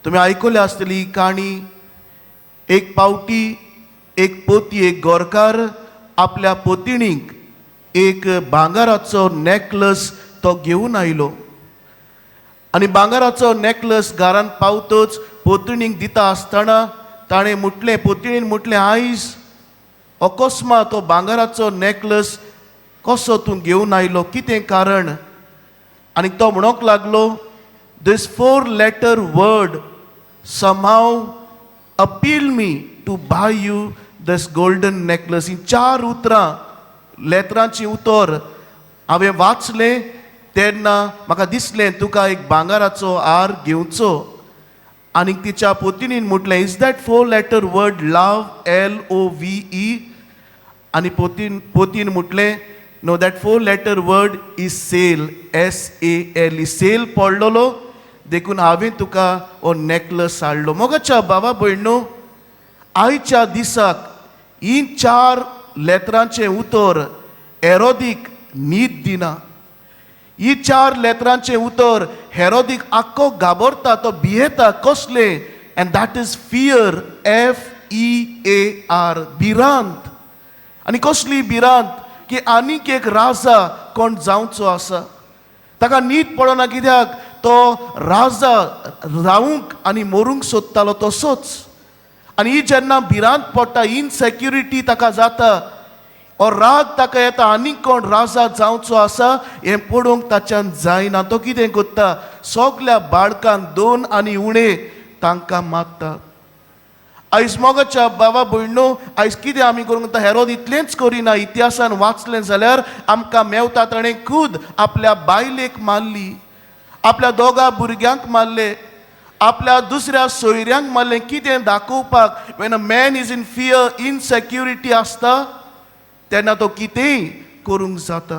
तुमी आयकल्या आसतली ही काणी. एक पावटी एक पोती, एक गोरकार आपल्या पोतिणीक एक भांगराचो नॅकलस तो घेवन आयलो आनी भांगराचो नॅकलस घरांत पावतच पोतिणीक दिता आसतना ताणें म्हटलें, पोतिणीन म्हटलें, आयज अकस्मात तो भांगराचो नॅकलस कसो तूं घेवन आयलो, कितें कारण? आनी तो म्हणूंक लागलो, "This four letter word somehow appeal me to buy you this golden necklace." ही चार उतरां, लेतरांची उतर हांवें वाचलें तेन्ना म्हाका दिसलें तुका एक भांगराचो हार घेवचो. आनी तिच्या पोतिणीन म्हटलें, "Is that four letter word love, Love?" आनी पोतीन म्हटलें, "No, that four letter word is sale, Sale." Sale पडलेलो देखून हांवें तुका हो नॅकलस हाडलो. मोगाच्या बाबा भयणो, आयच्या दिसाक ही चार लेतरांचें उतर हेरोदीक न्हीद दिना. ही चार लेतरांचें उतर हेरोदीक आख्खो घाबरता, तो भियेता. कसलें? And that is fear, Fear, भिरांत. आनी कसली भिरांत की आनीक एक राजा कोण जावचो आसा. ताका न्हीद पडना, कित्याक तो राजा रावूंक आनी मरूंक सोदतालो तसोच. आनी ही जेन्ना भिरांत पडटा, इनसेक्युरिटी ताका जाता और राग ताका येता, आनीक कोण राजा जावचो आसा हें पळोवंक ताच्यान जायना. तो कितें करता? सगल्या बाळकांक, 2 आनी उणे, तांकां मारता. आयज मोगाच्या बाबा भयणो, आयज कितें आमी करूंक जाता? हेरोद इतलेंच करिना. इतिहासान वाचलें जाल्यार आमकां मेवता, ताणें खूद आपल्या बायलेक मारली, आपल्या दोगा भुरग्यांक मारले, आपल्या दुसऱ्या सोयऱ्यांक मारलें. कितें दाखोवपाक? When a man is in fear, insecurity आसता तेन्ना तो कितेंय करूंक जाता.